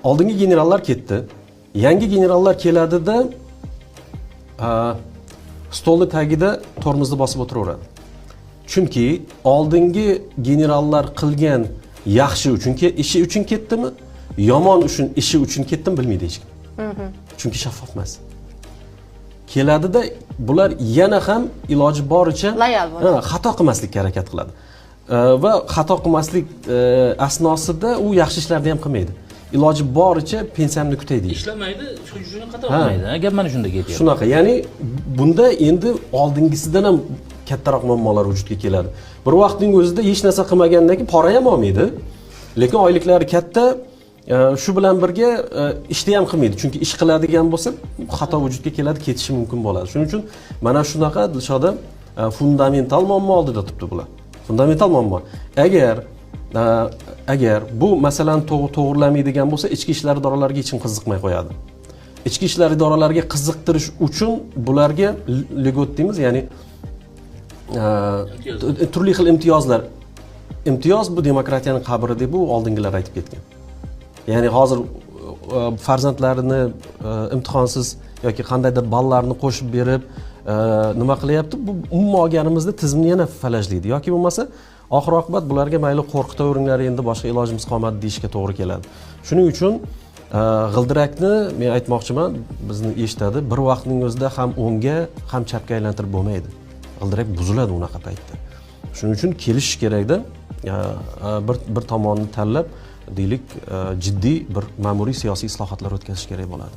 Oldingi generallar ketdi, yangi generallar keladida, stolni tagida tormozni bosib o'tiraveradi, chunki oldingi generallar qilgan yaxshi uchun ishi uchun ketdimi, yomon uchun ishi uchun ketdimi, bilmaydi hech kim, chunki shaffof emas. Keladida bular yana ham iloji boricha Loyal bo'ladi. Ha, xato qilmaslikka harakat qiladi. Va xato qilmaslik asnosida u yaxshi ishlarni ham qilmaydi, iloji boricha pensiyamni kutay deydi. Ishlamaydi, shuni xato Ha. qilmaydi. Ha, gap mana shunda ketyapti. Shunaqa, ya'ni bunda endi oldingisidan ham kattaroq muammolar vujudga keladi. Bir vaqtning o'zida hech narsa qilmagandan keyin pora ham olmaydi, lekin oyliklari katta. Shu bilan birga ishni ham qilmaydi, chunki ish qiladigan bo'lsa, xato vujudga keladi, ketishi mumkin bo'ladi. Shuning uchun mana shunaqa, Dilshoda, fundamental muammo oldida turibdi bular, fundamental muammo. Agar bu masalani to'g'irlamaydigan bo'lsa, ichki ishlar idoralariga hech kim qiziqmay qo'yadi. Ichki ishlar idoralariga qiziqtirish uchun bularga льгот deymiz, ya'ni turli xil imtiyozlar. Imtiyoz bu demokratiyani qabri deb bu oldingilar aytib ketgan. Ya'ni hozir farzandlarini imtihonsiz yoki qandaydir ballarni qo'shib berib, nima qilyapti, bu umuman olganimizda tizimni yana falajlaydi yoki bo'lmasa oxir oqibat bularga "Mayli, qo'rqitaveringlar, endi boshqa ilojimiz qolmadi" deyishga to'g'ri keladi. Shuning uchun g'ildirakni, men aytmoqchiman, bizni eshitadi, bir vaqtning o'zida ham o'ngga, ham chapga aylantirib bo'lmaydi, g'ildirak buziladi unaqa paytda. Shuning uchun kelishish kerakda, bir tomonni tanlab, deylik, jiddiy bir ma'muriy siyosiy islohotlar o'tkazish kerak bo'ladi.